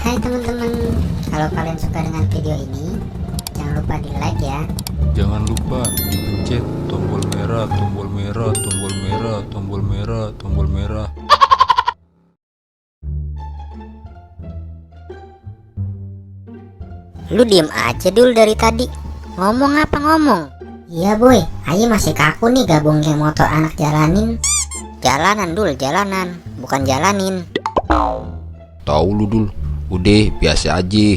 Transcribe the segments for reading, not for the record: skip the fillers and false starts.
Hai teman-teman, kalau kalian suka dengan video ini, jangan lupa di like ya. Jangan lupa dipencet tombol merah, tombol merah, tombol merah, tombol merah, tombol merah. Lu diem aja dulu dari tadi. Ngomong apa ngomong? Iya boy, Ayi masih kaku nih gabung geng motor anak jalanin. Jalanan dul, jalanan, bukan jalanin. Tahu lu Dul, udah biasa aja.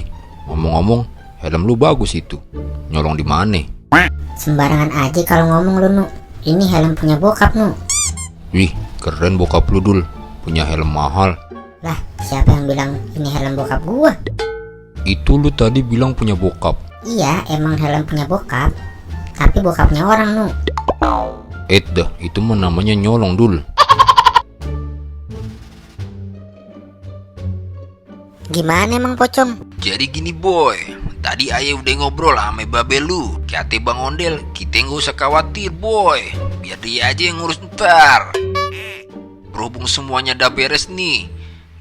Ngomong-ngomong, helm lu bagus itu. Nyolong di mana? Sembarangan aja kalau ngomong lu Nu. Ini helm punya bokap Nu. Wih, keren bokap lu Dul. Punya helm mahal. Lah, siapa yang bilang ini helm bokap gua? Itu lu tadi bilang punya bokap. Iya, emang helm punya bokap. Tapi bokapnya orang Nu. Dah, itu mah namanya nyolong Dul. Gimana emang Pocong? Jadi gini boy, tadi ayah udah ngobrol sama babe lu. Kata Bang Ondel, kita nggak usah khawatir boy. Biar dia aja yang ngurus ntar. Berhubung semuanya udah beres nih,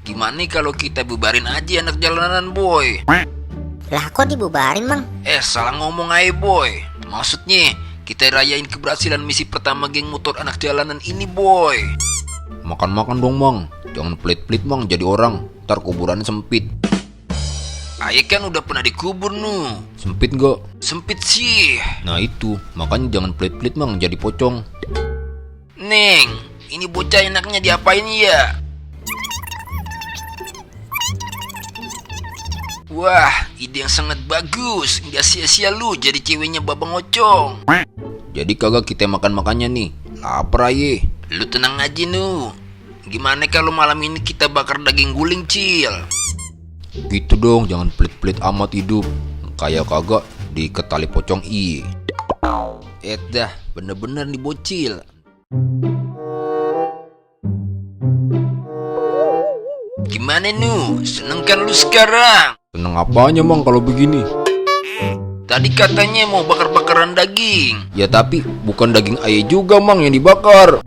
gimana kalau kita bubarin aja anak jalanan boy? Lah kok dibubarin Bang? Salah ngomong aja boy. Maksudnya kita rayain keberhasilan misi pertama geng motor anak jalanan ini boy. Makan-makan dong Bang. Jangan pelit-pelit Bang jadi orang. Ntar kuburan sempit. Ayah kan udah pernah dikubur Nu. Sempit gak? Sempit sih. Nah itu, makanya jangan pelit-pelit Bang jadi pocong. Neng, ini bocah enaknya diapain ya? Wah, ide yang sangat bagus. Nggak sia-sia lu jadi ceweknya babang ocong. Jadi kagak kita makan-makannya nih. Lapar aja. Lu tenang aja Nu. Gimana kalau malam ini kita bakar daging guling Cil? Gitu dong, jangan pelit-pelit amat hidup. Kayak kagak diikat tali pocong dah, bener-bener nih bocil. Gimana Nu? Seneng kan lu sekarang? Seneng apanya Bang kalau begini? Tadi katanya mau bakar-bakaran daging. Ya tapi bukan daging ayam juga Bang yang dibakar.